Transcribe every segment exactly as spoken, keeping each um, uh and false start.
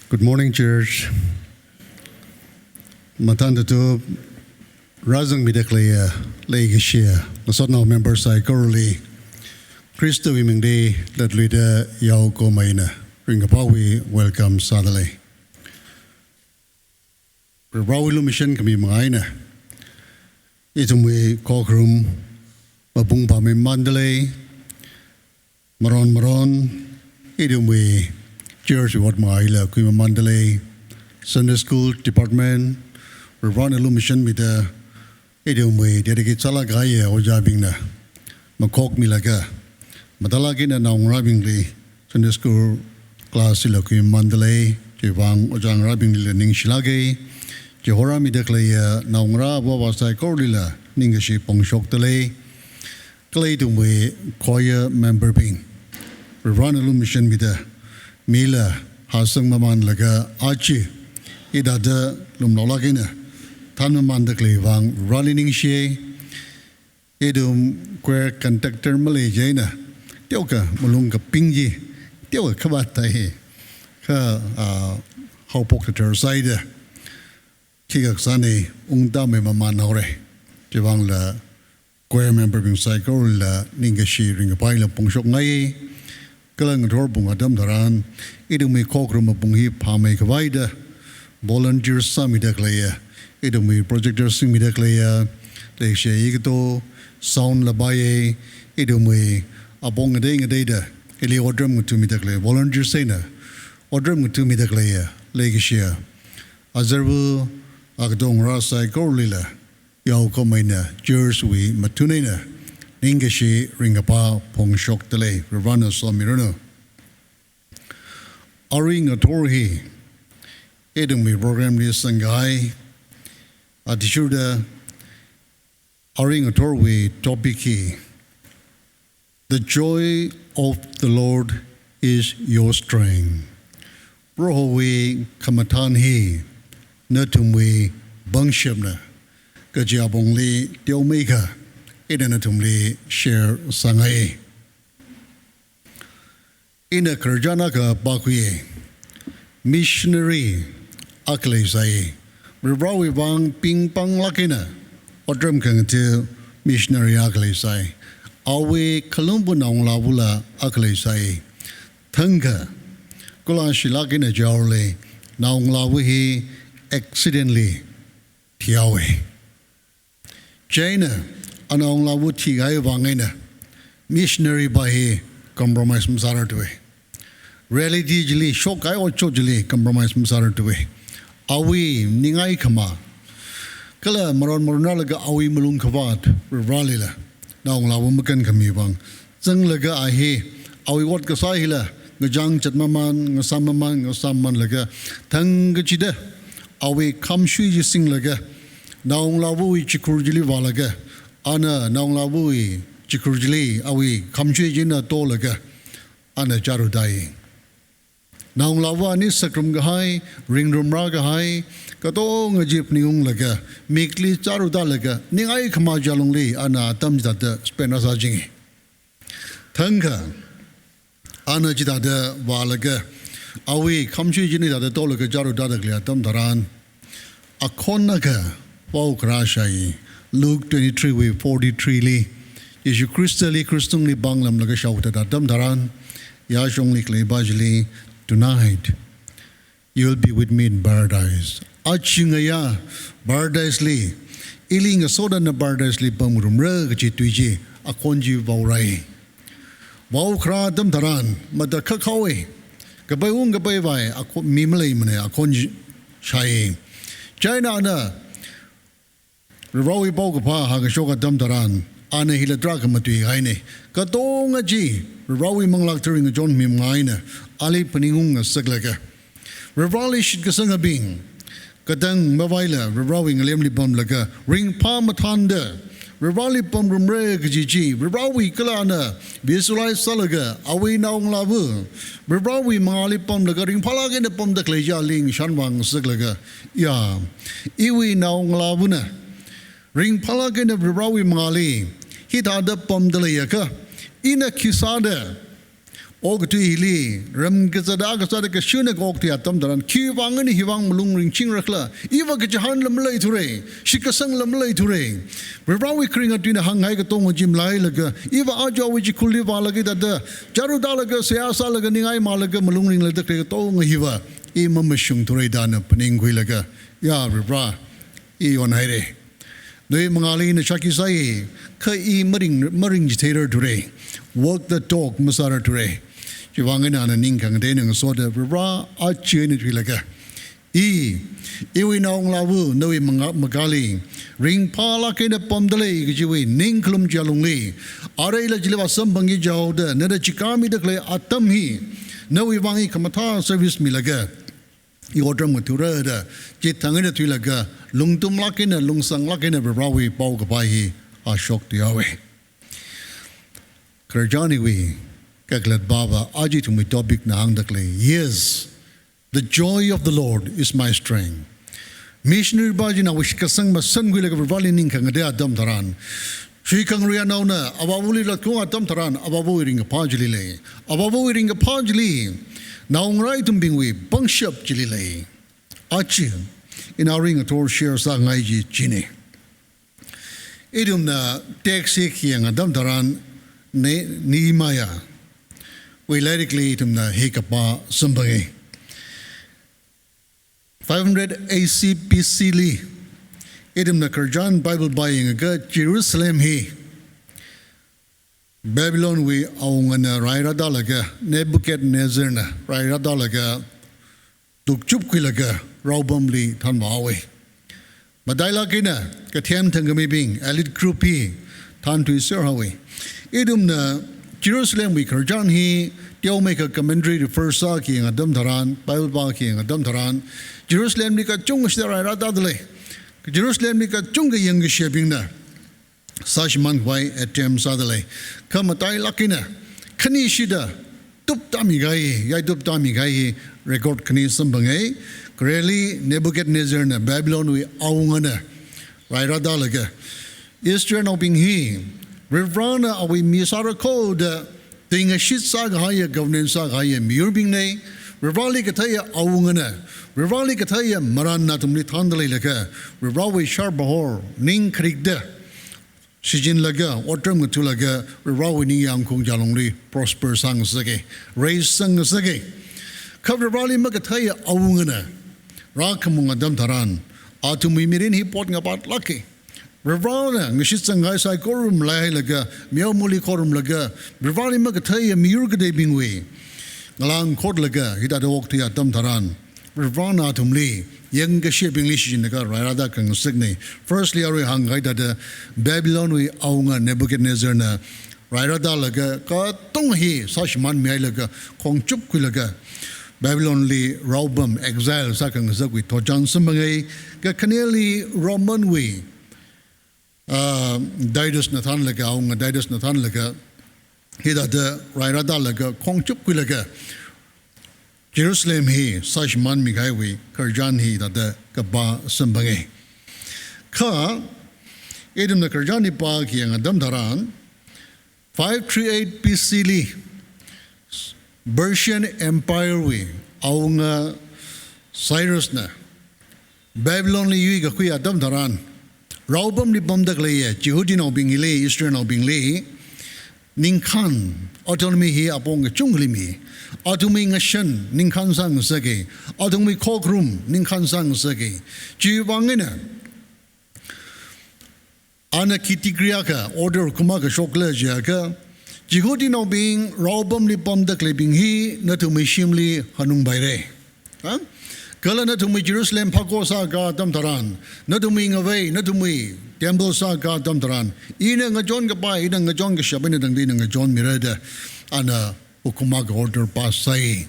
Good morning, church. Mathān tatup rāzangmida khaleiya, leikashiya ngasotnao member saikorali Khristawui mingli latluida yaokahomai eina ringkaphāwui welcome sādalei. Prohowui lumashan khami manga eina ithumwui khokharum mapung phāmimandalei. Maron maron ithumwui church wui ot manga eila khuimimandalei. Sunday school department, Prohona lumashanmida ithumwui dedicate sālāk kahaiya ojābingna makhokmilaga, mathālāk eina naongarābingli Sunday school class chila khuimimandalei. Chiwuivang ojā ngarābinglila ningshilāka. Chi horāmida khaleiya naongarā avā avā saikoralila ningkashi phongshokdalei. Kala ithumwui choir member bing, Prohona lumashanmida mila hāsangmamānlaga aja hithāda lumlaolāk eina thānmamānda khaleiwui vang Proholi ningshiya. Ithum choir conductor malei chieina teokha malung kaping chi teokha khavāt thai, kha, ah, haophok kathar sāida khikha kasāna, ungda mamānhaora. Chiwuivangla choir member bing saikoralila ningkashi ringkaphā eina phongshokngai. Kala ngathor pung atam tharan ithumwui khokharum mapung hi phāmeikhavai da volunteer sāmida khaleiya, ithumwui projector singmida khaleiya, leishe ikato sound la paiya, ithumwui apong ngatei ngateida ili otram ngathāmida khalei volunteer sāna otram ngathāmida khaleiya, leikashiya azarva, agatongarā saikoralila yaokahomai eina church wui mathun eina ningkashi ringkaphā phongshokdalei. Prohona somiranu. Arui ngathor hi ithumwui program li sangkahai, athishurda arui ngathorwui topic hi "The joy of the Lord is your strength." Prohowui khamathān hi nathumwui pangshapna kaji apongli teomeikha ina nathumli share sāngai. Ina khararchan akha pākhuiya. Missionary akha leisai. Prohowui vang pingpanglāk eina otram khangatha missionary akha leisai. Awui khalumva naongalāvala akha leisai. Thangkha, kula shilāk eina jaole, naongalāva hi accidentally thihaowa. Chieina anaongalāva thikahai vang eina missionary pa hi compromise masārarthuwa. Reality chili, shokkahai otshot chili compromise masārarthuwa. Awui ningai khamā kala maron maron rālaga awui malung khavāt Proholila naongalāva makankhami vang zanglaga a hi awui ot kasā hila ngachang chatmamān, ngasāmmamān, ngasāmmamānlaga thangkachida awui khamshui chi singlaga naongalāvawui chikhur chili vālaga, ana naongalāvawui chikhur chili awui khamshui china tolaga ana chārutai. Naongalāva ani sākrum kahai, ringrumra kahai, katonga chi phaningunglaga, mikli chārutālaga, ningai khamā chi alungli ana atam chithāda spend rāsāchinga. Thangkha, ana chithāda vālaga, awui khamshui china hithāda tolaga chārutāda khalei atam tharan, akhon akha paokharā shāi, Luke twenty-three wui forty-three li, Jishu Khristali krush tungli pānglamlaga shaothāda atam tharan, yāshongli khaleipa chili, "Tonight, you will be with me in paradise." Aja ngayā paradise li, ili ngasotda na paradise li pamngarumra kaji tui chi akhon chi vaorai. Vaokharā atam tharan matakhak haowa. Kapai ung kapai vai akho-, mi maleimana, akhon chi shāi. Chieina ana Prohowui paokaphā hāngkashok atam tharan, ana hila tarākha matuikahaina. Katonga chi Prohowui manglā katharawui ngachonmi manga eina ali phaningung ngasaklaga, Proholi shitkasangabing katang mavaila Prohowui ngalemli pamlaga ringphā mathānda Proholi pamngarumra kaji chi Prohowui kala ana visualize sālaga awui naongalāva Prohowui mangāli pamlaga ringphālāk eina pamda khalei chi ali ngashan vāngasaklaga, ya, iwui naongalāvana ringphālāk eina Prohowui mangāli hithāda pamda leiakha, ina khi sāda okathui hili, ram kazata kazata kashuna ka okathui atam tharan, khiwui vang eina hiwui vang malung ringchingrakhala, iva kachihānla maleithura, shitkasangla maleithura. Varivarawui kharinga tuina hānghai katonga chi malailaga, iva aja awui chikhurli vālaga thāda, chāra tālaga, seihā sālaga, ningai mālaga, malung ringlaga khalei katonga hiva, i mamashungthura da ina phaningkhuilaga, ya Varivara, i yonhaira. Nawui mangāli ina shākhi sāi, kha i maring, maringchitheirarthura. Walk the talk masārarthura. Chiwui vang eina ana ning khangatei eina ngasoda, Varivara, aja eina thuilaga, i, iwui naongalāva nawui manga-, makāli ringphālāk eina pamdalei kajiwui ningkhalum chi alungli, areila chili vāsamphangki jihaoda, nada chikāmida khalei atam hi, nawui vang i khamathā service milaga, i otram ngathāra da, chithang eina thuilaga, lungtumlāk eina, lungsanglāk eina Varivarawui paokaphā hi ashok tuihaowa. Khararchan hiwui kakhalatva va, aja ithumwui topic na hāngda khalei, "Yes, the joy of the Lord is my strength." Missionary pā china awui shitkasang masankhuilaga Varivarali ning khangatei atam tharan, Sri Khangarui anaona avāvali latkhaung atam tharan, avāvawui ringkaphā chili lei. Avāvawui ringkaphā chili, naongarā ithumbingwui pangshap chili lei. Aja ina ring athor share sāngai chi china. Ithumna text hi khayang atam tharan, Ne-, Nehemiah wui lairikli ithumna hi kapā samphanga. Five hundred A C B C li, ithumna khararchan Bible pāyangakha Jerusalem hi Babylonwui awungana rairāda laga, Nebuchadnezzarna rairāda laga, tukchupkhuilaga, raopamli thanvāhaowa. Matailāk eina, kathem thangkhamibing, elite group hi thanthuiserhaowa. Ithumna Jerusalemwui khararchan hi teomeikha commentary refer sākhayang atam tharan, Bible pākhayang atam tharan, Jerusalemli kachungkha shida rairādalei. Jerusalemli kachungkha yangkashebingna sāshimānkhavai attempt sādalei. Kha matailāk eina, khani shida tuptāmikahai, yaituptāmikahai hi record khani samphanga. Khareli Nebuchadnezzarna, Babylonwui awungana rairāda laga, Israelnaobing hi Varivarana awui mi sāra kho da tuingashit sākahaiya, governance sākahaiya miyurbingna. Varivarali katheiya awungana, Varivarali katheiya marānna athumli thānda leilaga, Varivarawui shār pahor ning kharikda shichinlaga, otram ngathālaga, Varivarawui ningyāng khaung chi alungli prosper sāngasaka, raise sāngasaka. Kha Varivarali makatheiya awungana rākhamung atam tharan, athumwui mirin hi pot ngaphatlāka. Varivarana ngashitsanghai saikora malailaga, meomali khorumlaga, Varivarali makatheiya miyur kateibingwui ngalāng khotlaga, hithāda okthui atam tharan, Varivarana athumli, yangkashebingli shichinlaga rairāda khangasakna. Firstly, arui hāngkahai thāda Babylonwui awunga Nebuchadnezzarna rairāda laga, katonga hi sāshimānmihailaga, khongchupkhuilaga, Babylonli raopam, exile sākhangasakwui thotchan samphanga. Kakhaneli Romanwui, ah, Titusna thānlaga, awunga Titusna thānlaga, hithāda rairāda laga, khongchupkhuilaga, Jerusalem hi sāshimānmikahaiwui khararchan hithāda kapā samphanga. Kha, ithumna khararchan hi pākhayang atam tharan, five three eight B C li Persian Empire wui awunga Cyrusna Babylonli yuikakhui atam tharan, raopamli pamda khaleiya Jihudinaobing hili, Israelnaobingli, ningkhān, autonomy hi apong kachungkhali mi. Athumwui ngashan ningkhān sāngasaka, athumwui khokharum ningkhān sāngasaka. Chiwui vang eina, ana khi decree akha, order khuma kashok khala jiakha, Jihudinaobing raopamli pamda khaleibing hi nathumwui shimli hanungpaira. Ha? Kala nathumwui Jerusalem phako sāka atam tharan, nathumwui ngavei, nathumwui temple sāka atam tharan, ina ngachon kapai, ina ngachon kashap eina tangda ina ngachonmira da, ana hukum akha order pass sāi.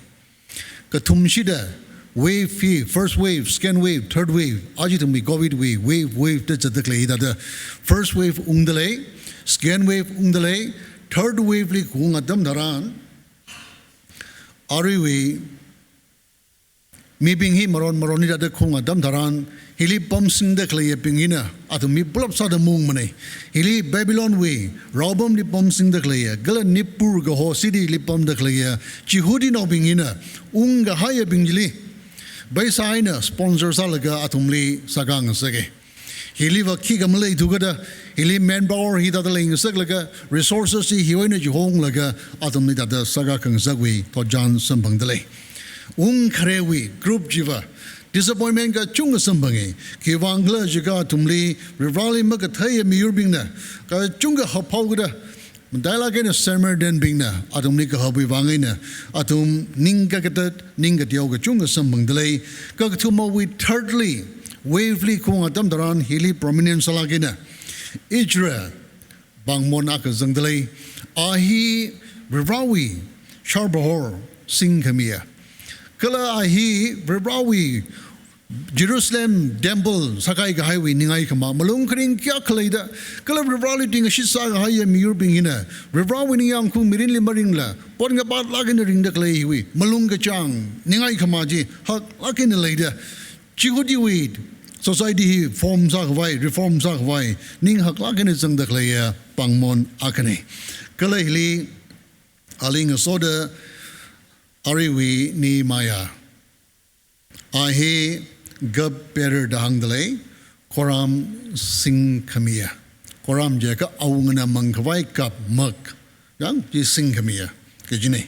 Kathumshida wave hi, first wave, second wave, third wave, aja ithumwui covid wave, wave, wave da zatda khalei thāda, first wave ungda lei, second wave ungda lei, third wave li khaung atam tharan, aruiwui mibing hi maron maron hithāda khaung atam tharan, Hili pamsingda khaleiyabing hina athum mi pulap sāda maungmana. Hili Babylonwui raopamli pamsingda khaleiya, kala Nippur kaho cityli pamda khaleiya Jihudinaobing hina ungkahaiyabing chili paisa eina sponsor sālaga athumli sākhangasaka. Hiliva khikha maleithu kajida, hili manpower hithāda leingasaklaga, resources hi hiwui eina chihonglaga athumli thāda sākhangasakwui thotchan samphangda lei. Ungkharewui group chiva disappointment kachungkha samphanga. Khiwuivang khala jiakha athumli Varivarali makatheiya miyurbingna kachungkha haphao kajida, matailāk eina Samaritanbingna athumli kahapwui vang eina athum ning kakatat, ning kateo kachungkha samphangda lei. Kakathumawui thirdly waveli khaung atam tharan hili prominent sālāk eina Ezra pāngmon akha zangda lei. A hi Varivarawui shārbahor singkhamiya, kala a hi Varivarawui Jerusalem temple sākahai kahaiwui ningai khama, malung kharing kayākha leida, kala Varivarali tuingashit sākahaiya miyurbing hina Varivarawui ningyāng khaung mirinli maringla, pon kapatlāk eina ringda khalei hiwui malung kachāng, ningai khama chi haklāk eina leida, Jihudiwui society hi form sākhavai, reform sākhavai ning haklāk eina zangda khaleiya pāngmon akhana. Kala hili ali ngasoda aruiwui Nehemiah, a hi cupbearer da hāngda lei, khoram singkhamiya. Khoram jiakha awungana mangkhavai cup, mug, yang, chi singkhamiya kajina.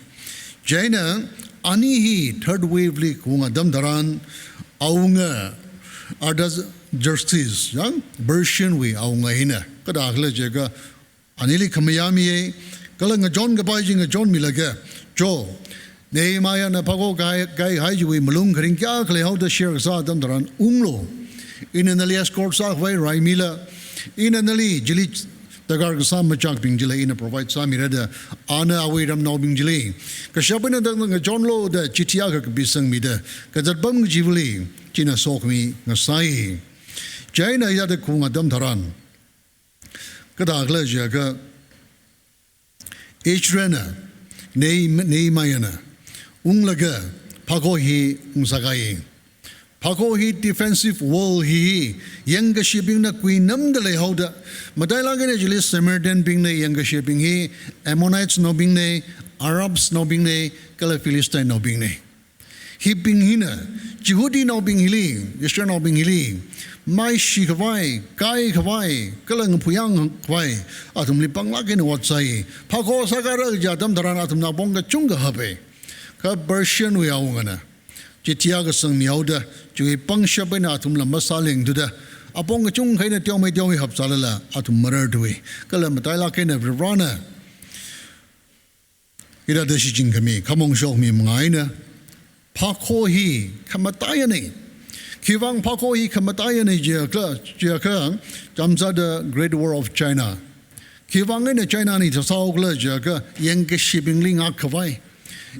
Chieina ani hi third waveli khaung atam tharan awunga Artaxerxes, yang, Persianwui awunga hina kathāda khala jiakha anili khamayā miya, kala ngachon kapai chi ngachonmilaga, cho, Nehemiahna phakho kai, kaihai chiwui malung kharing kayākha leihaoda share kasā atam tharan unglu. Ina nali escort sākhavai raimila, ina nali chili darkar kasā machakbing chila ina provide sāmira da, ana awui ramnaobing chili kashap eina tangda ngachonlu da chithi akha kapisangmida, kazatpam kachivali china sokhami ngasai. Chieina hithāda khaung atam tharan kathāda khala jiakha Ezrana, Nehem-, Nehemiahna unglaga phakho hi ungsākahai. Phakho hi defensive wall hi, hi yangkashibingna kuinamda leihaoda, matailāk eina chili Samaritanbingna yangkashibing hi, Ammonitesnaobingna, Arabsnaobingna, kala Philistinenaobingna. Hibing hina Jihudinaobing hili, Israelnaobing hili maishikhavai, kaikhavai, kala ngaphuiyang khavai athumli panglāk eina ot sāi. Phakho sākahai kaji atam tharan athumna apong kachungkha hapa. Kha Persianwui awungana chithi akha sangmihaoda, chiwui pangshap eina athumla masālengthuda, apong kachungkha eina teomei teomei hapsālala athum mararthui. Kala matailāk eina Varivarana hithāda shichinkhami, khamong shokmi manga eina, phakho hi khamataiyana. Khiwuivang phakho hi khamataiyana jiakha, jiakha, chānjam sāda Great Wall of China. Khiwuivang eina Chinana hithā sāhao khala jiakha, yangkashibingli ngakkhavai.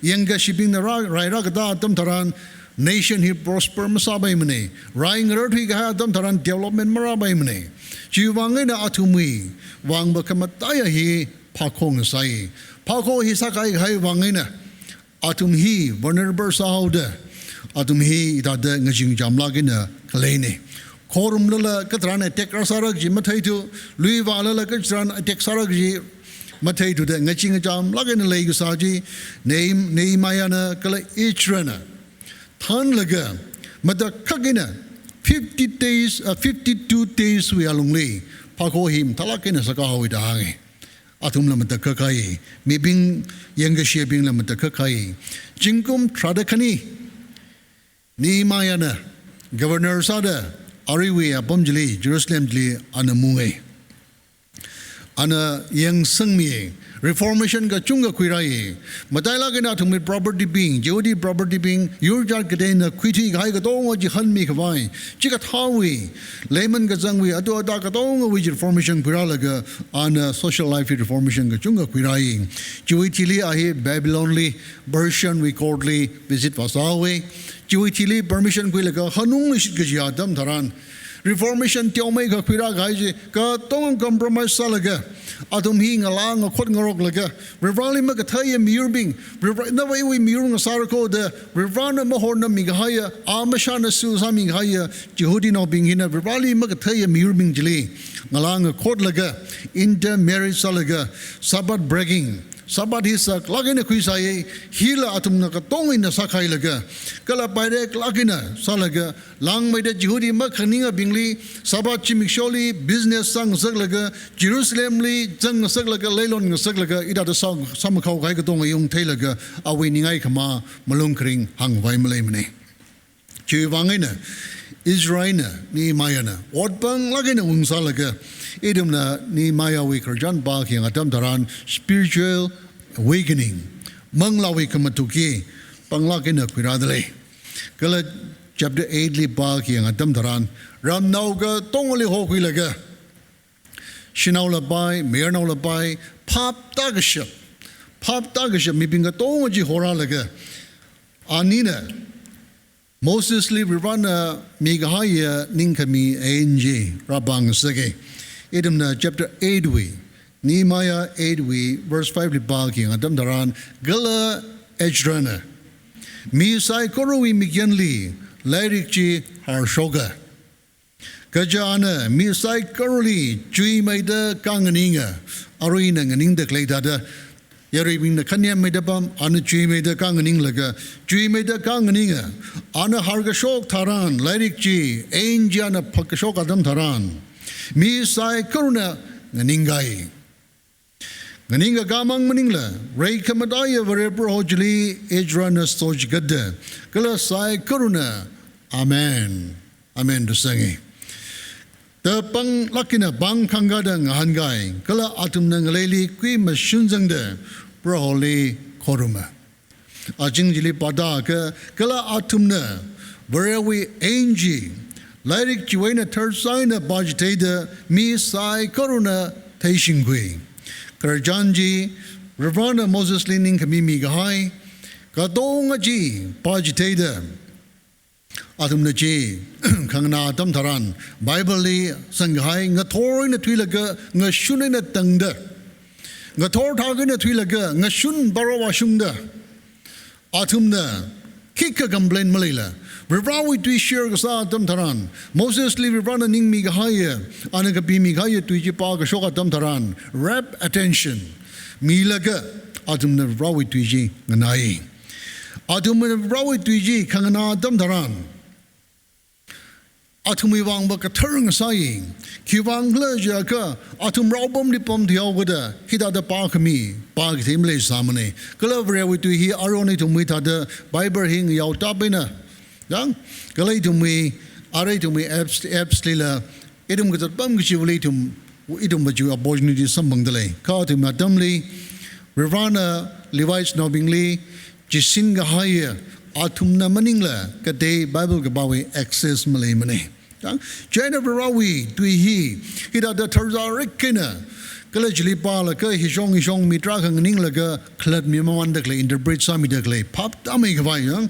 Yangkashibingna rā, rai rākatā atam tharan nation hi prosper masāpaimana. Rai ngararthui kahai atam tharan development marāpaimana. Chiwuivang eina athumwui vangva khamataiya hi phakho ngasai. Phakho hi sākahaikahai vang eina athum hi vulnerable sāhaoda, athum hi hithāda ngachee ngachamlāk eina khaleina. Khorumlala katharan attack rāsāra kaji matheithu, luivālala katharan attack sāra kaji matheithuda ngachee ngachamlāk eina leikasā chi, Nehem-, Nehemiahna kala Ezrana thānlaga matakhak eina fifty days, uh, fifty-two days wui alungli phakho hi mathālāk eina sākahaowa da hānga. Athumla matakhak kahai, mibing yangkashibingla matakhak kahai. Zingkum tharāda khani Nehemiahna governor sāda aruiwui apam chili, Jerusalem chili ana maunga. Ana yangsangmi, reformation kachungkha khuirāi. Matailāk eina athumwui property bing, Jihudi property bing, yur jat kateina khuithui kahai katonga chihānmikhavai, chikathāwui, layman kazangwui, atu ata katongawui chi reformation khuirālaga, ana social life reformation kachungkha khuirāi. Chiwui thili a hi Babylonli, Persianwui courtli visit vāsāhaowa. Chiwui thili permission khuilaga hanungli shit kaji atam tharan, reformation teomeikha khuirākahai chi, katonga compromise sālaga, athum hi ngalā ngakhot ngaroklaga, Varivarāli makatheiya miyurbing, Varivarā, nava iwui miyur ngasāra kho da, Varivarāna mahornamikahaiya, a mashāna seal sāmikahaiya Jihudinaobing hina Varivarāli makatheiya miyurbing chili ngalā ngakhotlaga, intermarriage sālaga, Sabbath breaking, Sabbath hi saklāk eina khuisāya, hila athumna katonga eina sākhailaga, kala paireklāk eina sālaga, langmeida Jihudi makhaningabingli, Sabbath zimiksholi business sāngasaklaga, Jerusalemli zangngasaklaga, leilon ngasaklaga, hithāda sā, sāmakhaokahai katonga ungtheilaga, awui ningai khamā malung kharing hāngvai maleimana. Chiwuivang eina Ezra eina Nehemiahna otpanglāk eina ungsālaga, ithumna Nehemiahwui khararchan pākhayang atam tharan spiritual awakening, manglāwui khamathuki panglāk eina khuirādalei. Kala chapter eight li pākhayang atam tharan, ramnao katongali hokhuilaga, shanao lapai, mayarnao lapai, phap tākashap, phap tākashap mibing katonga chi horālaga, anina Mosesli Varivarāna mikahaiya ningkhami ain chi rāpāngasaka. Ithumna chapter eight wui, Nehemiah eight wui verse five li pākhayang atam tharan, kala Ezrana mi saikorawui mikyanli lairik chi harshoka. Kaja ana mi saikorali chuimeida kānganinga, aruina nganingda khalei thāda, yaruibingna khanemmeida pam, ana chuimeida kānganinglaga, chuimeida kānganinga, ana harkashok tharan, lairik chi, ain chi ana phākashok atam tharan, mi saikorana nganingkahai. Nganingkakā mang maningla, reikhamataiya Vare Proho chili Ezrana sochigatda, kala saikorana, Amen, Amen da sanga. Da panglāk eina pāngkhangkāda ngahānkai, kala athumna ngaleili kui mashun zangda Proholi khoruma. Azing chili pāda kha, kala athumna Varewui ain chi lairik chiwui eina tharzā eina pāchitheida mi saikorana theishingkhui. Khararchan chi Varivarāna Mosesli ningkhami mikahai katonga chi pāchitheida, athumna chi khanganā atam tharan, Bible li sangkahai ngathor eina thuilaga ngashun eina tangda, ngathor thak eina thuilaga ngashun baro vāshungda, athumna khikha complain maleila, Varivarāwui tui share kasā atam tharan, Mosesli Varivarāna ningmikahaiya, ana kapimikahaiya tui chi pākashok atam tharan, rapt attention milaga athumna Varivarāwui tui chi nganai. Athumna Varivarāwui tui chi khanganā atam tharan, athumwui vangva kathar ngasai. Khiwuivang khala jiakha, athum raopamli pamthuihaokada hithāda pākhami, pākithei maleisāmana. Kala Varewui tui hi aruihon ithumwui thāda Bible hi ngayao tāpaina, yang, kala ithumwui, arui ithumwui apps, apps lila, ithum kazat pam kachiva̱li ithum, ithumva chi opportunity samphangdalei. Kha athum atamli, Varivarāna Levite naobingli chisin kahaiya, athumna maningla katei Bible kapāwui access maleimana. Yang, chieina Varivarāwui tui hi, hithāda tharzārik eina, kala chili pālaga hishong hishong mi tarākha nganinglaga khalatmi mamānda khalei, interpret sāmida khalei, phap tāmeikhavai yang,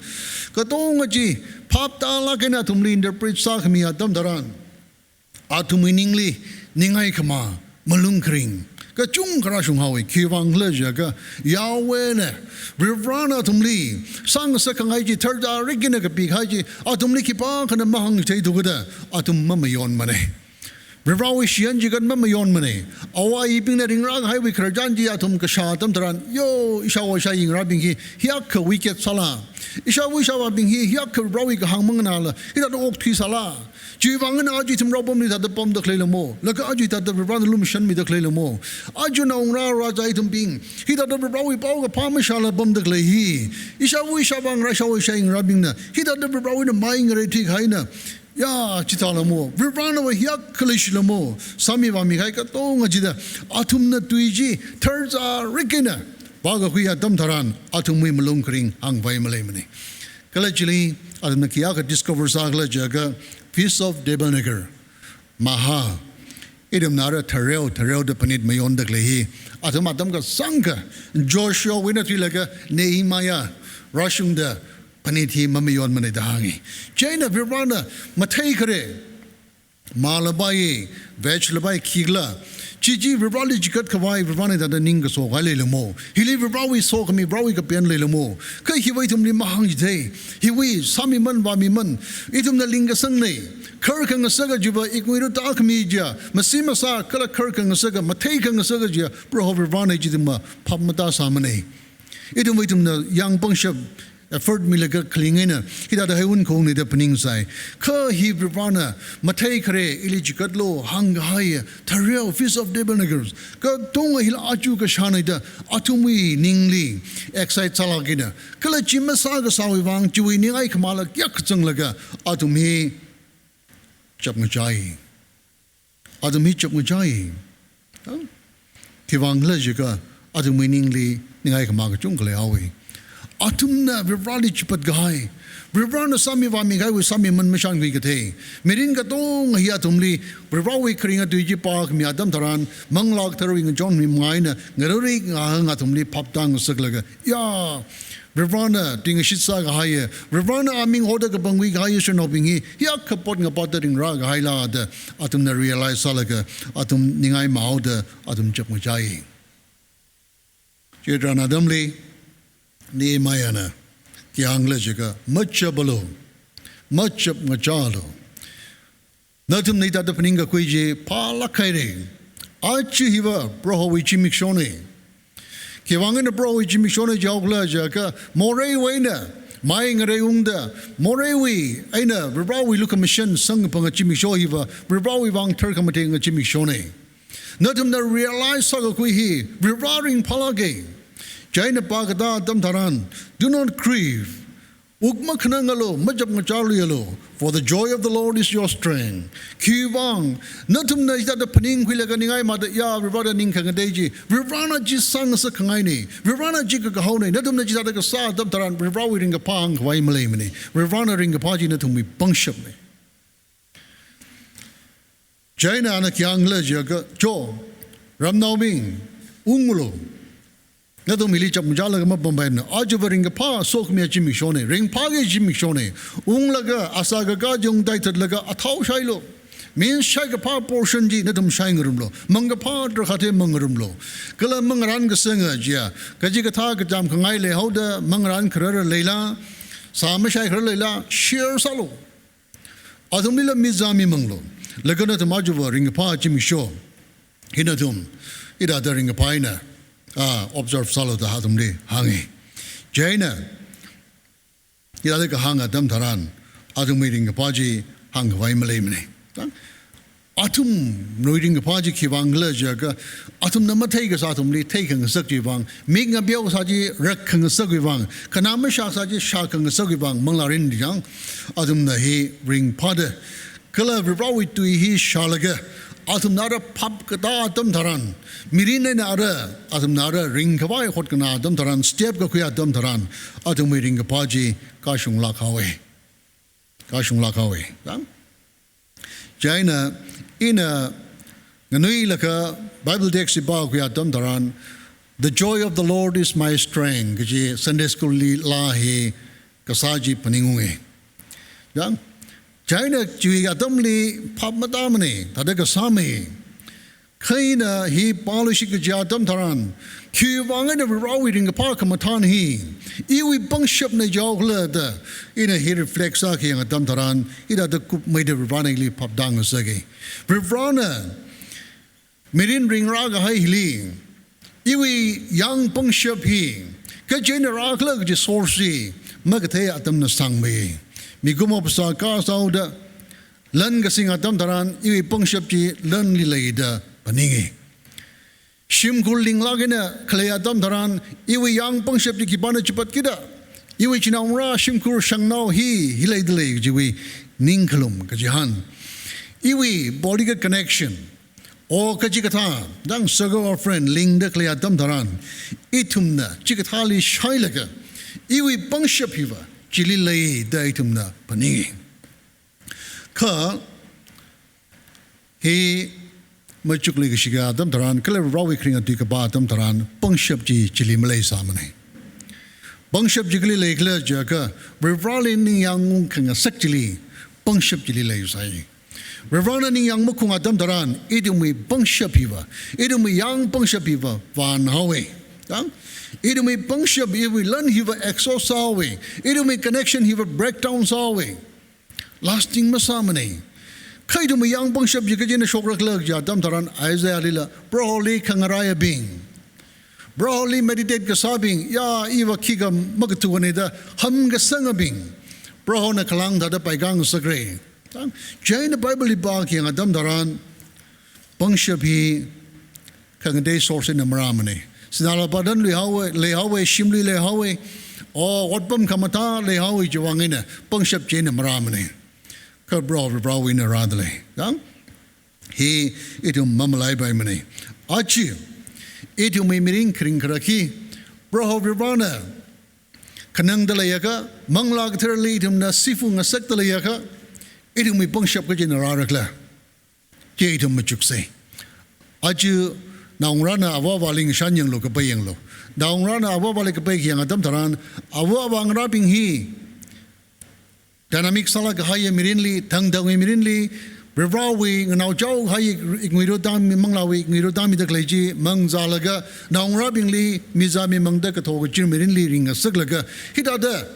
katonga chi phap tālāk eina athumli interpret sākhami atam tharan, athumwui ningli ningai khamā malung kharing kachungkha rāshunghaowa. Khiwuivang khala jiakha, Yahwehna, Varivarāna athumli sāngasakkhangai chi, tharzārik eina kapikahai chi athumli khipākhana mahāngchitheithu kajida, athum mamayonmana. Varivarāwui shiyan chigat mamayonmana. Awui āyibingna ringrākahaiwui khararchan chi athum kashā atam tharan, yo, ishāwo ishāyi ngarābing hi hiyākha wicked sāla, ishāwo ishāvābing hi hiyākha Varivarāwui kahāng manganāla, hithāda okthuisāla. Chiwuivang eina aja ithum raopamli thāda pamda khaleila mo, laga aja thāda Varivarāna lumashanmida khaleila mo. Aja naongarā rāzā ithumbing hithāda Varivarāwui pao kaphā mashāla pamda khalei hi, ishāwo ishāvā ngarā, ishāwo ishāyi ngarābingna hithāda Varivarāwui eina mai ngareithui kahaina, ya, chithāla mo, Varivarānava hiyākha leishila mo, sāmi vāmikahai katonga chida, athumna tui chi tharzārik eina pākakhui atam tharan, athumwui malung kharing hāngvai maleimana. Kala chili, athumna khiyākha discover sākhala jiakha, Feast of Tabernacle, maha, ithumna ara thareo, thareoda phanit mayonda khalei hi, athum atam kasāngkha, Joshuawui eina thuilaga Nehemiah rāshungda phanit hi mamayonmana da hānga. Chieina Varivarāna matheikhare, Mala bai, veg la bai, khikhala. Chi chi Varivarali chikat khavai, Varivarana hithāda ning kaso kahai leilamo. Hili Varivarawui sokhami, Varivarawui kapen leilamo. Kha hiva ithumli mahāngchithei. Hiwui sāmiman, vāmiman. Ithumna lingkasangnei. Kharkhangasaka chiva, ikngui rutā khami chiya. Masi masā, kala kharkhangasaka, matheikhangasaka chiya. Proho Varivarana chi ithumva phap matāsāmanei. Ithumva ithumna yāng pangshap effort milaga khaling eina, hithāda heiwun khongnei da phaningsai. Kha hi Varivarana matheikhare, ili chikatlu, hāngkahai, thareo, Feast of Tabernacles. Katonga hila achu kashānei da, athumwui ningli, excite sālāk eina. Kala chi masākasāwui vang, chiwui ningai khamāla kyak kachanglaga, athum hi chapngachai. Athum hi chapngachai. Ha? Khiwuivang khala jiakha, athumwui ningli ningai khamā kachungkha leihaowei. Athumna Varivarali chipat kahai. Varivarana sāmi vāmi kahaiwui sāmiman mashānkhui kathei. Mirin katonga hi athumli, Varivarawui kharinga tui chi pākhami atam tharan, Manglā Katharawui ngachonmi manga eina, ngarāri ngahāng athumli phaptāngasaklaga. Ya, Varivarana tuingashit sākahaiya, Varivarana aming hoda kapangkhui kahaiya shanaobing hi, hiyākha pot ngapata ringrā kahaila da, athumna realize sālaga, athum ningai mahaoda, athum chapngachai. Chitharan atamli, Nehemiahna, khi hāngkhala jiakha, machapalu, machapngachālu. Nathumna hithāda phaningkakhui chi phālāk haira. Aja hiva Prohowui zimikshonei. Khiwuivang eina Prohowui zimikshonei jihaokhala jiakha, moreiwui eina, mai ngareiungda, moreiwui eina Varivarawui lukhamashan samkaphanga zimiksho hiva, Varivarawui vang tharkhamatenga zimikshonei. Nathumna realize sākakhui hi, Varivara ringphālāka. Chieina pākatā atam tharan, do not grieve. Wuk makhanangalu, machapngachāluialu, for the joy of the Lord is your strength. Khiwuivang, nathumna hithāda phaningkhuilaga ningai mada ya, Varivarada ning khangatei chi, Varivarana chi sāngasak khangainei, Varivarana chi kakahaonei, nathumna chithāda kasā atam tharan, Varivarawui ringkaphā hāngkhavai maleimanei, Varivarana ringkaphā chi nathumwui pangshapnei. Chieina ana khi hāngkhala jiakha, cho, ramnaobing, unglu. Nathum hili chapngachālaga mapampaimana. Ajava ringkaphā sokhamiya zimikshonei, ringphāki zimikshonei. Unglaga, asā kaka jung taithatlaga, athao shailu. Means shaikaphā portion chi nathum shaingarumlu. Mangkaphā drakhate mangarumlu. Kala mangarān kasanga chiya, kachikathā kachām khangai leihaoda, mangarān kharara leila, sā mashaikharar leila, share sālu. Athumlila mizā mimanglu. Laga nathum ajava ringkaphā zimiksho hi nathum hithāda ringkaphā eina, ah, observe sālu da athumli hānga. Chieina, hithāda kahāng atam tharan, athumwui ringkaphā chi hāngkhavai maleimanei. Athumwui ringkaphā chi khiwuivang khala jiakha, athumna matheikasā athumli theikhangasakwui vang, mik ngapeo kasā chi rakkhangasakwui vang, khanā mashākasā chi shākhangasakwui vang, manglārin chang, athumna hi ringphāda, kala Varivarawui tui hi shālaga, athumna ara phapkatā atam tharan, mirin eina ara, athumna ara ringkhavai hotkhanā atam tharan, step kakhui atam tharan, athumwui ringkaphā chi kashunglāk haowa. Kashunglāk haowa. Dang? Chieina, ina nganuilakha Bible text hi pākakhui atam tharan, "The joy of the Lord is my strength," kaji Sunday school li laa hi kasā chi phaningunga. Dang? Chieina chiwui atamli phap matāmanei, thāda kasāmei. Kha ina hi pāluishit kaji atam tharan, khiwuivang eina Varivarawui ringkaphā khamathān hi, iwui pangshapna jihaokhala da, ina hi reflect sākhayang atam tharan, hithāda kupmeida Varivarana ili phaptāngasaka. Varivarana mirin ringrākahai hili, iwui yāng pangshap hi, kachi eina rākhala kaji source hi, makathei atamna sangmei. Mikumo phasā kasāhaoda, lan kasing atam tharan, iwui pangshap chi lanli lei da phaninga. Shimkhur linglāk eina khalei atam tharan, iwui yāng pangshap chi khipāna chipatkida, iwui chinaongarā shimkhur shangnao hi, hi leida lei kajiwui ningkhalum kachihān. Iwui body connection, or kachikathā, dang circle of friend, lingda khalei atam tharan, ithumna chikathāli shailaga, iwui pangshap hiva, chili lei da ithumna phaninga. Kha, hi machuklui kashi atam tharan, kala Varivarawui kharinga tui kapā atam tharan, pangshap chi chili maleisāmanei. Pangshap chi kali leikhala jiakha, Varivarali ningyāng ungkhangasak chili, pangshap chili leisai. Varivarana ningyāng makhung atam tharan, ithumwui pangshap hiva, ithumwui yāng pangshap hiva vānhaowa. Tang? Ithumwui pangshap, ithumwui lan hiva exhaust sāhaowa. Ithumwui connection hiva breakdown sāhaowa. Lasting masāmana. Kha ithumwui yāng pangshap chi kachi eina shokra khala kaja atam tharan, Isaiah lila, Proholi khangarāyabing, Proholi meditate kasābing, ya, iva khikha makathuwane da hamkasangabing, Prohona khalāng thāda paikā ngasakra. Tang, chieina Bible li pākhayang atam tharan, pangshap hi khangatei source eina marāmana. Sinā lupā tanluihaowa, leihaowa, shimli leihaowa, o, otpam khamathā leihaowa chiwui vang eina, pangshap chieina marāmana. Kha Proho Varivarawui eina rādalei. Tang, hi ithum mamalaipaimana. Aja, ithumwui mirin kharing kharak hi, Proho Varivarana khanangda leiakha, Manglā Katharali ithumna sifu ngasakda leiakha, ithumwui pangshap kachi eina rāra khala. Chi ithum machuksa. Aja naongarāna ava avāli ngashan yanglu, kapai yanglu. Naongarāna ava avāli kapaikhayang atam tharan, ava avā ngarābing hi dynamic sālāk kahaiya mirinli, thangthangwui mirinli, Varivarawui nganaochao kahai iknguirotami, manglāwui iknguirotami da khalei chi mangzālaga, naongarābingli mizā mimangda kathok kachir mirinli ringngasaklaga, hithāda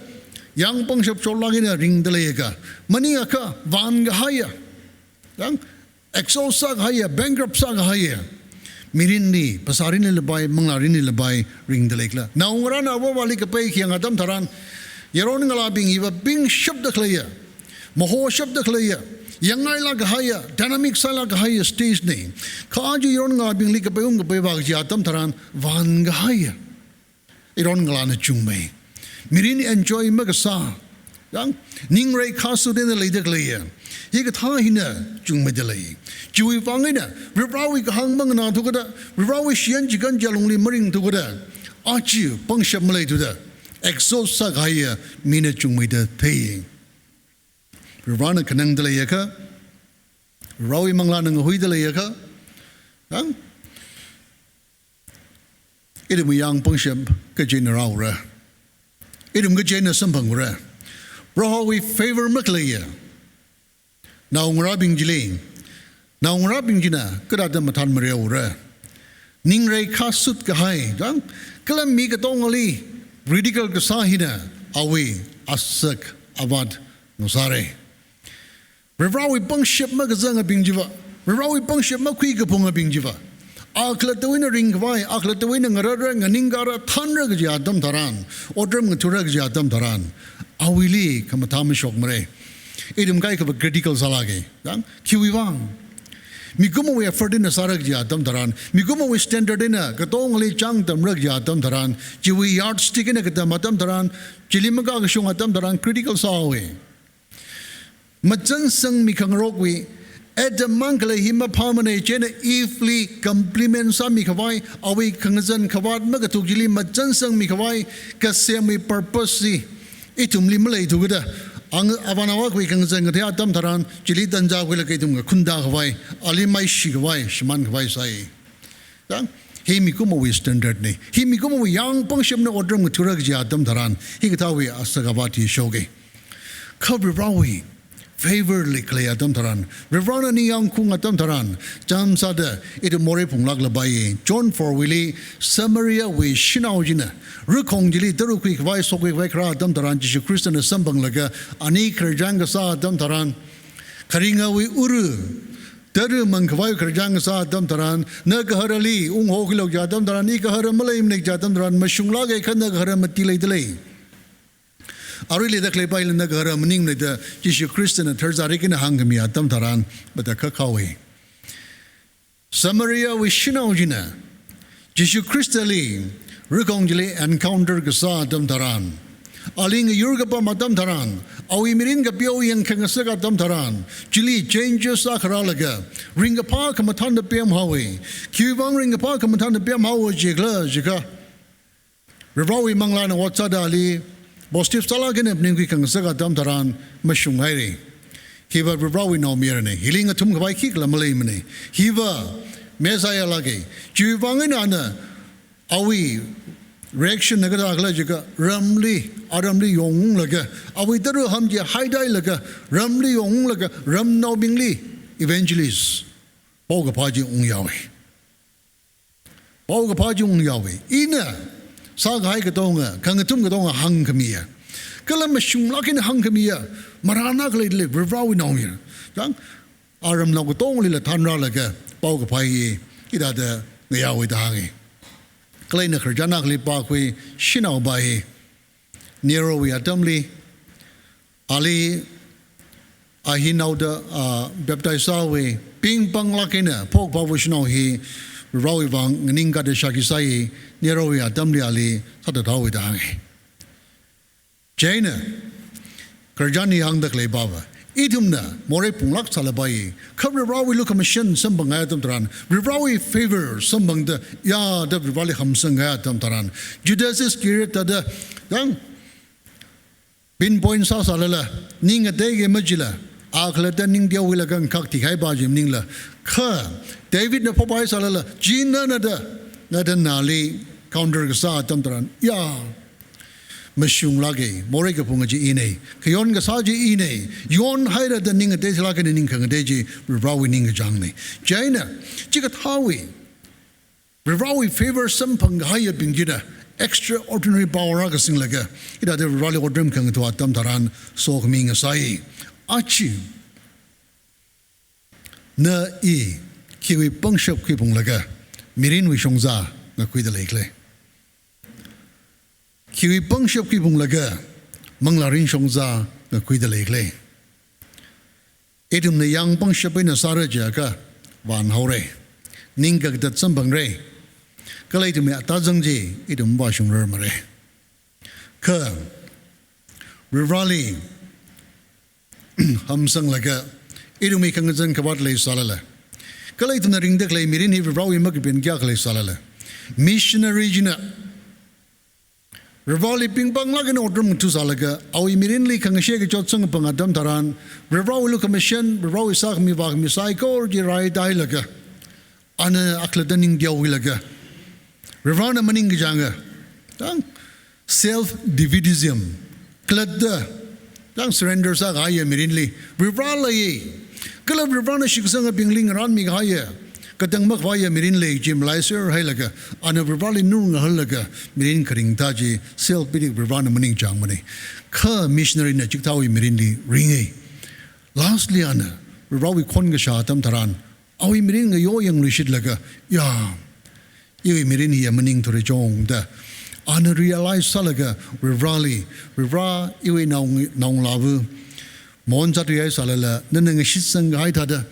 yāng pangshap chotlāk eina ringda leiakha, maningakha vān kahaiya, yang exhaust sākahaiya, bankrupt sākahaiya mirinli, phasā mirinli lapai, manglā mirinli lapai ringda lei khala. Naongarāna ava avāli kapaikhayang atam tharan, yaron ngalābing hiva pingshapda khaleiya, mahoshapda khaleiya, yangngailāk kahaiya, dynamic sālāk kahaiya stage na. Kha aja yaron ngalābingli kapaiung kapaivā kaji atam tharan, vān kahaiya yaron ngalāna chungmei. Mirin enjoy makasā, yang, ningrei khasut eina leida khaleiya, hikathā hina chungmeida lei. Chiwui vang eina, Varivarawui kahāng manganāthu kajida, Varivarawui shiyan chikān chi alungli maringthu kajida, aja pangshap maleithuda, exhaust sākahaiya mina chungmeida thei. Varivarana khanangda leiakha, Varivarawui manglāna ngahuida leiakha, yang, ithumwui yāng pangshap kachi eina rāura. Ithum kachi eina samphangura. Prohowui favor makhaleiya naongarābing chili, naongarābing china kathāda mathān mareoura. Ningrei khasut kahai, yang, kala mi katongali ridicule kasā hina awui asak avāt ngasāra. Varivarawui pangshap makazangabing chiva, Varivarawui pangshap makhui kaphungabing chiva, a khalattawui eina ringkhavai, a khalattawui eina ngarāra, nganingkara, thānra kaji atam tharan, otram ngathura kaji atam tharan, awuili khamathā mashokmara. Ithum kaikhava critical sālāka, yang, khiwui vang? Mikumowui effort eina sāra kaji atam tharan, mikumowui standard eina katongali chāngtamra kaji atam tharan, chiwui yardstick eina katam atam tharan, chili makakashung atam tharan critical sāhaowa. Machansangmi khangarokwui Adam mang khalei hi maphāmana, chieina Eve li compliment sāmikhavai, awui khangazan khavāt makathuk chili machansangmikhavai, kasemwui purpose chi ithumli maleithu kajida, ang, avānao akhawui khangazan kathei atam tharan, chili tanzā khuilaga ithum kakhunda khavai, ali maishikhavai, shimānkhavai sāi. Yang, hi mikumowui standard na, hi mikumowui yāng pangshapna otram ngathura kaji atam tharan, hikathāwui asak avāt hi shoka. Kha Varivarawui favor li khalei atam tharan, Varivarana ningyāng khaung atam tharan, chānjam sāda ithum morei phunglāk lapai. John four wuili, Samariawui shanao china rakhong chili tara khuikhavai, sokkhuikhavai kharā atam tharan, Jishu Khristana samphanglaga ani khararchān kasā atam tharan, kharingawui ura tara mangkhavai khararchān kasā atam tharan, na gaharali ungho khuilu kaji atam tharan, i gahara maleimana kaji atam tharan, mashunglāka, kha na gahara mati leida lei. Arui leida khaleipaila na gahara maningmana da Jishu Khristana tharzārik eina hāngkhami atam tharan, matakhak haowa. Samariawui shanao china Jishu Khristali rakhong chili encounter kasā atam tharan, ali ngayur kapam atam tharan, awui mirin kapeo yangkhangasak atam tharan, chili changes akha rālaga, ringkaphā khamathānda pemhaowa. Khiwui vang ringkaphā khamathānda pemhaowa jikhala jiakha, Varivarawui manglāna ot sāda ali positive sālāk eina phaningkhui khangasak atam tharan mashunghaira. Hiva Varivarawui naomayarana. Hili ngathumkhavai khikhala maleimana. Hiva Messiah lāka. Chiwui vang eina ana awui reaction na kathākhala jiakha, ramli, aramli yongunglaga, awui tara ham chi haidailaga, ramli yongunglaga, ramnaobingli evangelist, paokaphā chi ungyaowe. Paokaphā chi ungyaowe. Ina sākahai katonga, khangathum katonga hāngkhamiya, kala mashunglāk eina hāngkhamiya, marān akha leili, Varivarāwui naomayara. Chang, aramnao katongalila thanrālaga paokaphā hi hithāda ngayaowe da hānge. Kala ina khararchan akhali pākhui shanao pā hi, Nerowui atamli, ali, a hi naoda, a, baptize sāhaowe, pingpanglāk eina phokphāva shanao hi, Varivarāwui vang nganingkada shākhi sāi, Neroya atamli ali sāthathaowe da hānge. Chieina, khararchan hi hāngda khalei pāva, ithumna morei phunglāk sālapai, kha Varivarāwui lukhamashan samphangkahai atam tharan, Varivarāwui favor samphangda, ya da Varivarāli hamsangkahai atam tharan, Judas Iscariot thāda, yang, pinpoint sāsālala, ning ngateiki machila, a khalatta ning teohuilaga ngakhak thikahai pā chi maningla, kha Davidna phophaisālala, china nada, nada nali counter kasā atam tharan, ya, mashunglāke, morei kaphunga chi inei, khayon kasā chi inei, yonhaira da ning ngateilāk eina ning khangatei chi Varivarāwui ningkachāngnei. Chieina, chikathāwui Varivarāwui favor samphangkahaiyabing china extraordinary power akha singlaga, hithāda Varivarāli otram khangatha atam tharan sokhami ngasai. Aja, na i khiwui pangshap khuiphunglaga mirinwui shongza ngakhuida leikhala? Khiwui pangshap khuiphunglaga manglārin shongza ngakhuida leikhala? Ithumna yāng pangshap eina sāra jiakha vānhaore, ning kakathat samphangra, kala ithumwui atazang chi ithum vāshungrarmara. Kha Varivarāli hamsanglaga, ithumwui khangazan khavāt leisālala, kala ithumna ringda khalei mirin hi Varivarāwui makapen kayākha leisālala, missionary china Varivarāli pingpanglāk eina otram ngathasālaga, awui mirinli khangashe kachot samkaphang atam tharan, Varivarāwui lukhamashan, Varivarāwui sākhami vākhami saikora chi raitailaga, ana a khalatta ning teohuilaga, Varivarāna maningkachānga, yang, self defeatism, khalatta, yang, surrender sākahaiya mirinli, Varivarā leiya, kala Varivarāna shitkasangabingli ngarānmikahaiya, katang makhavaiya mirin lei chi malaiserhailaga, ana Varivarāli nurngahalaga mirin kharing thā chi self pity, Varivarāna maningchāngmanei. Kha missionary na chikathāwui mirinli ringa. Lastly, ana Varivarāwui khon kashā atam tharan, awui mirin ngayo yangluishitlaga, ya, iwui mirin hiya maningthura chong da ana realize sālaga, Varivarāli, Varivarā, iwui naong-, naongalāva mon zathuihaisālala, nana ngashitsangkahai thāda,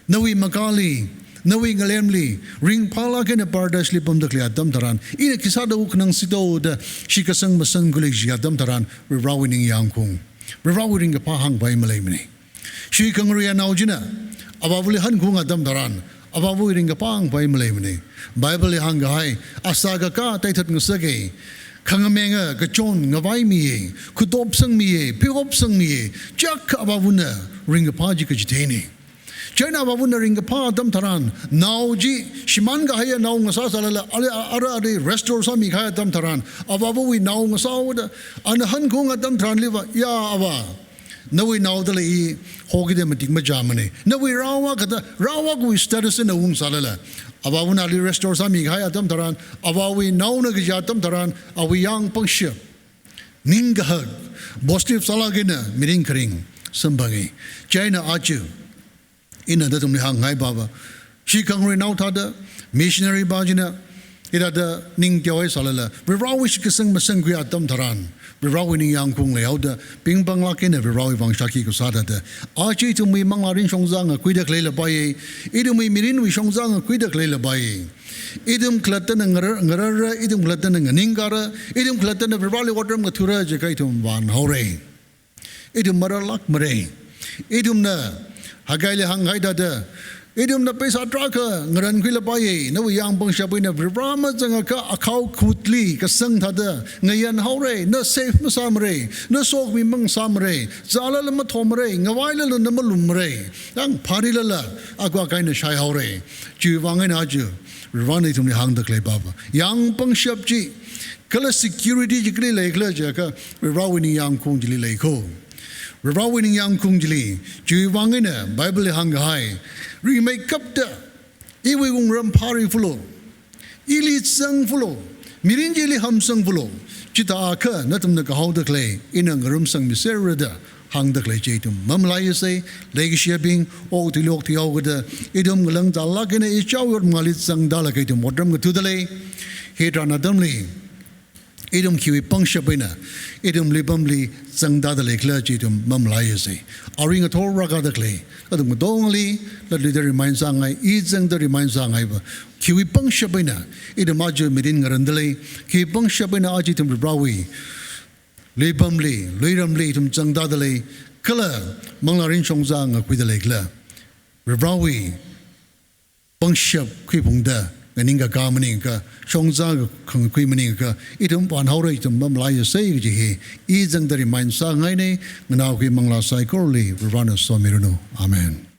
nawui makali, nawui ngalemli, ringphālāk eina paradise li pamda khalei atam tharan, ina khi sāda wuk nang sito da shitkasang masan khuiluishit atam tharan, Varivarāwui ningyāng khaung, Varivarāwui ringkaphā hāngpai maleimanei. Shikhangarui anao china avāvali hankaung atam tharan, avāvawui ringkaphā hāngpai maleimanei. Bible li hāngkahai, asā kakā teithat ngasaka, khangamenga kachon ngavaimiya, khuitop sangmiya, pheihop sangmiya, chak avāvana ringkaphā chi kachitheinei. Chieina avāvana ringkaphā atam tharan, nao chi shimānkahaiya nao ngasāsālala, ali, ara ali restore sāmikahai atam tharan, avāvawui nao ngasāhaoda, ana hankaung atam tharanliva, ya avā, nawui naodala i hokida matik machāmanei. Nawui rao akhada, rao akhawui status eina ungsālala, avāvana ali restore sāmikahai atam tharan, avāwui naona kaja atam tharan, awui yāng pangshap, ning kahak, positive sālāk eina mirin kharing samphanga. Chieina aja ina nathumli hāngngai pāva, shikhangarui nao thāda, missionary pā china, hithāda ning teohaisālala, Varivarāwui shitkasang masan khuiya atam tharan, Varivarāwui ningyāng khaung leihaoda, pingpanglāk eina Varivarāwui vang shākhi kasā thāda, aja ithumwui manglārin shongza ngakhuida khalei lapaiya, ithumwui mirinwui shongza ngakhuida khalei lapaiya. Ithum khalattana ngarar-, ngararra, ithum khalattana nganingkara, ithum khalattana Varivarāli otram ngathura jiakha ithum vānhaora. Ithum marālākmara. Ithumna Haggaili hāngkahai thāda, ithumna pheisā tarākha ngarankhui lapaiya, nawui yāng pangshap eina Varivarā mazangakha akhao khutli kasang thāda ngayanhaora, na save masāmara, na sokhami mangasāmara, zālala mathomara, ngavailala na malummara, yang phārilala akwa kaina shaihaora. Chiwui vang eina aja Varivarāna ithumli hāngda khalei pāva, yāng pangshap chi, kala security chi kali leikhala jiakha, Varivarāwui ningyāng khaung chili lei kho. Varivarawui ningyāng khaung chili, chiwui vang eina Bible li hāngkahai, rimeikapta, iwui wungram phārifalu, ili zangfalu, mirin chili hamsangfalu, chithākha nathumna kahaoda khalei ina ngarumsangmiserra da hāngda khalei chi ithum mamalaisei. Leikashiyabing, okathuili okthuihaokida, ithum ngalāng tālāk eina ichao yot mangāli zangtālaga ithum otram ngathāda lei. Hitharan atamli ithum khiwui pangshap eina ithum luipamli zangtāda leikhala chi ithum mamalaisei. Arui ngathor rākada khalei athum katongali, latluida remind sāngai, i zangda remind sāngaiva, khiwui pangshap eina ithum aja mirin ngaranda lei, khiwui pangshap eina aja ithum Varivarawui luipamli, luiramli ithum zangtāda lei, kala manglārin shongza ngakhuida leikhala. Varivarawui pangshap khuiphungda nganingkakā maningakha, shongza khangakhui maningakha, ithum vānhaora, ithum mamalaisei kaji hi i zangda remind sāngainei. Nganaokhui manglā saikorali Varivarana somiranu. Amen.